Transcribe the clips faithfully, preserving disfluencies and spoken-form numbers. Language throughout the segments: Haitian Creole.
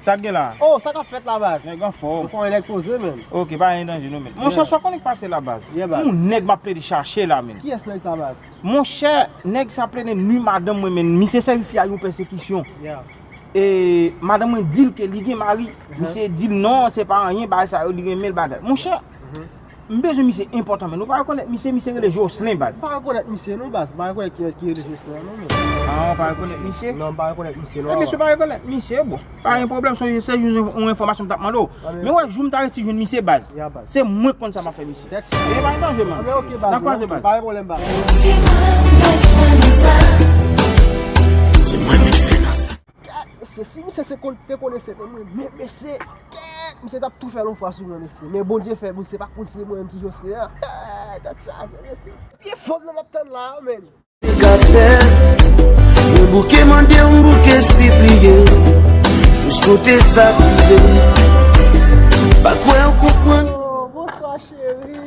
Sa k gen la? Oh, sa k ap fèt la, baz? Nèg anfòm. Ou konnen nèg poze, menm. Ok, pa gen danje, non, menm. Monchè, sa konnen k pase la, baz? Yeah, baz. Yon nèg m ap plede chache la, menm. Kiyès nèg sa, baz? Monchè, nèg sa plede nwi madanm mwen, menm. Misye sèvi fi a yon pèsekisyon. Yeah. E madanm mwen di l ke li gen mari. Misye di l non, se pa anyen, bagay sa yo, li renmen l, bagay. Monchè, m bezwen misye enpòtan, men nou pa rekonèt misye, misye rele Jocelyn, baz. M pa rekonèt misye, non, baz. M pa rekonèt kiyès ki rele Jocelyn, non, men. Ah, ou pa rekonèt misye? Non, m pa rekonèt misye, non. Ebyen, si w pa rekonèt misye, bon. Pa gen pwoblèm, se, se jis yon, yon enfòmasyon m t ap mande w. Men wè, jou m ta resi jwenn misye, baz. Yeah, baz. Se mwen k konn sa m ap fè misye. That's fine. E pa gen danje, man. Ah, men ok, baz. N a kwaze, baz. Pa gen pwoblèm, baz. Se mwen menm ki fè nan sa. Mesye, si misye se kon-, te konnen se te mwen menm, mesye, kèt, misye t ap tou fè yon fwa sou mwen, mesye. Men Bondye fè, misye pa konn si se mwen menm ki Jocelyn an. Tèt chaje, mesye. Pye fòm nan m ap tann la, men. Ka fè, mwen bouke mande, m bouke sipliye. Jis kote sa rive. Pa kwè ou konprann. Oh, bonswa, cheri.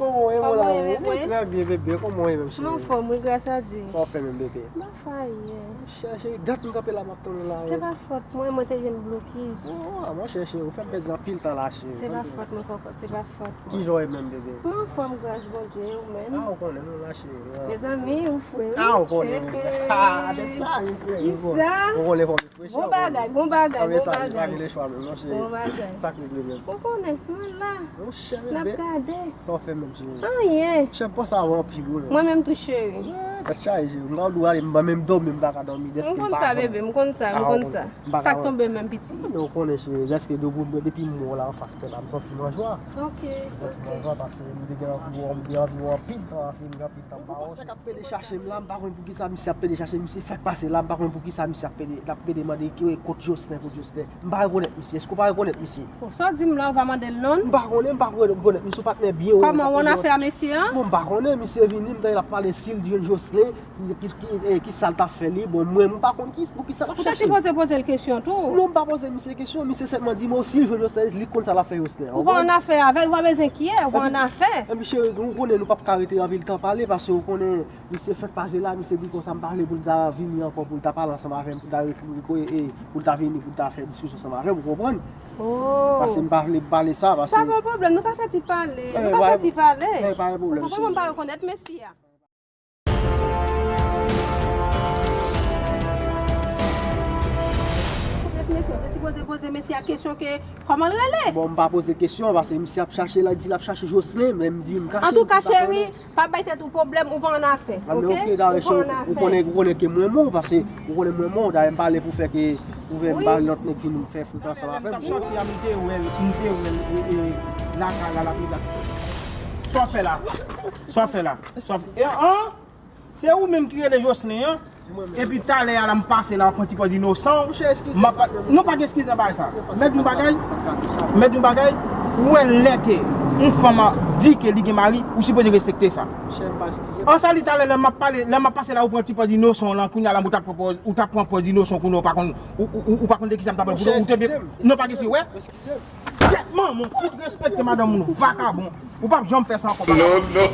Kòman w ye, mon amour? Mwen trè byen, bebe. Kòman w ye menm, cheri? Mwen anfòm, wi, gras a Dye. Sa w fè menm, bebe? Mwen fayè. Chè, cheri, dat m kanpe la, m ap tann ou la, wi. Se pa fòt mwen, mwen te jwenn blokis. Oh, mwen chè, cheri, ou fè m pèdi anpil tan la, cheri. Se pa fòt mwen, kòkòt, se pa fòt mwen. Kijan w ye menm, bebe? Mwen anfòm, gras Bondye, ou menm? Ah, ou konnen, nou la, cheri. Mezanmi, ou fre, wi. Ah, ou konnen, wi. Ah, tèt chaje, cheri. Kisa? Ou konnen fò m fresh. Bon bagay, bon bagay, bon bagay. Sa, pa gen lechwa menm, non, cheri. Bon bagay. Sa k regle menm? Ou konnen, mwen la. Monchè, bebe. N ap gade. Sa w fè menm, cheri? Anyen. Monchè, m panse a ou anpil, wi, menm. Mwen menm tou, cheri. Tèt chaje, cheri. M pa dwe ale, m pa menm dòmi, m pa ka dòmi. M konn sa, bebe, m konn sa, m konn sa. Sa k tonbe menm, piti? Men ou konnen, cheri, dèske depi, depi m wè w la anfas kè la, m santi m an jwa. Ok, ok. M santi m an jwa paske m te gen anvi wè w, m te anvi wè w anpil tan, paske m gen anpil tan m pa wè w. Nèg ap pede chache m la, m pa konn poukisa misye ap pede chache m, misye fèk pase la, m pa konn poukisa misye ap pede, l ap pede mande ki, kote Jocelyn, kote Jocelyn. M pa rekonèt misye, èske w pa rekonèt misye? Bon, sa w di m la, ou pa mande l non? M pa konnen, m pa rekonèt misye, yon patnè byen wo. Kòman, ou annafè a mesye an? Bon, m pa konnen, misye vini, m tande l ap pale, si l jwenn Jocelyn, ki, ki, eh, ki sa l t ap fè li? Bon, mwen, m pa konn ki, poukisa l ap chache. Ou te sipoze poze l kesyon tou. Non, m pa poze misye kesyon. Misye sèlman di m, o, si l jwenn Jocelyn, li konn sa l ap fè Jocelyn. Ou pa annafè avè l, ou pa bezwen kiyè, ou pa annafè. Epi, cheri, ou konnen nou p ap ka rete anpil tan pale, paske ou konnen misye fèk pase la, misye di konsa m pa vle pou l ta vini ankò, pou l ta pale ansanm avè m, pou l ta, eh, eh, pou l ta vini, pou l ta fè diskisyon ansanm avè m, ou konprann? Oh. Paske m pa vle pale sa, paske... Sa pa pwoblèm, nou pa fè ti pale, nou pa fè ti pale. Eh, pa gen pwoblèm, cheri. Ou konprann, mwen pa rekonèt mesye a. Konèt mesye, ou te sipoze poze mesye a kesyon ke kòman l rele? Bon, m pa poze kesyon, paske misye ap chache, l ap di l ap chache Jocelyn, men m di m kache. Antouka, cheri, pa bay tèt ou pwoblèm, ou pa annafè, oke? Ou pa annafè. Ou konnen, ou konnen ke mwen mò, paske ou konnen mwen mò, dayè m pale pou fè ke, pou fè m pale lòt nèg vin fè frekans ansanm avè m. Lè m t ap sòti a, m te wè l, m te wè l, e, e, lakay la, l ap rive. Sa w fè la? Sa w fè la? Sa w, e, an? Se ou menm ki rele Jocelyn an, epi talè a la m pase la, w ap pran ti pòz inosan w. M ap pa, non, pa gen eskiz nan bagay sa. Mèt yon bagay, mèt yon bagay, ou wè lè ke yon fanm di ke li gen mari, ou sipoze respekte sa. An sali talè, lè m ap pale, lè m ap pase la, ou pran ti pòz inosan w lan, kounye a la, ou t ap pran pòz, ou t ap pran pòz inosan w, kounye a ou pa konn, ou, ou, ou, ou pa konn de kisa m t ap pale, ou te, non, pa gen eskiz, wè. Kèt manman w, fout respekte madanm moun, vakabon. Ou p ap janm fè sa ankò, non, non.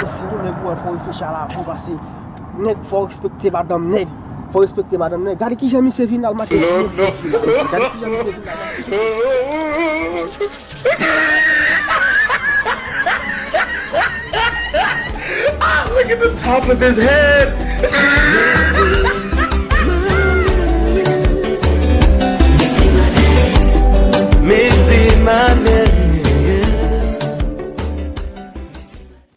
Si ou nèg ou wè, fò w reflechi a lavan, paske nèg, fò w respekte madanm nèg. Fò w respekte madanm nèg. Gade kijan misye vin al make. Non, non. Gade kijan misye vin al make. Ah, look at the top of his head.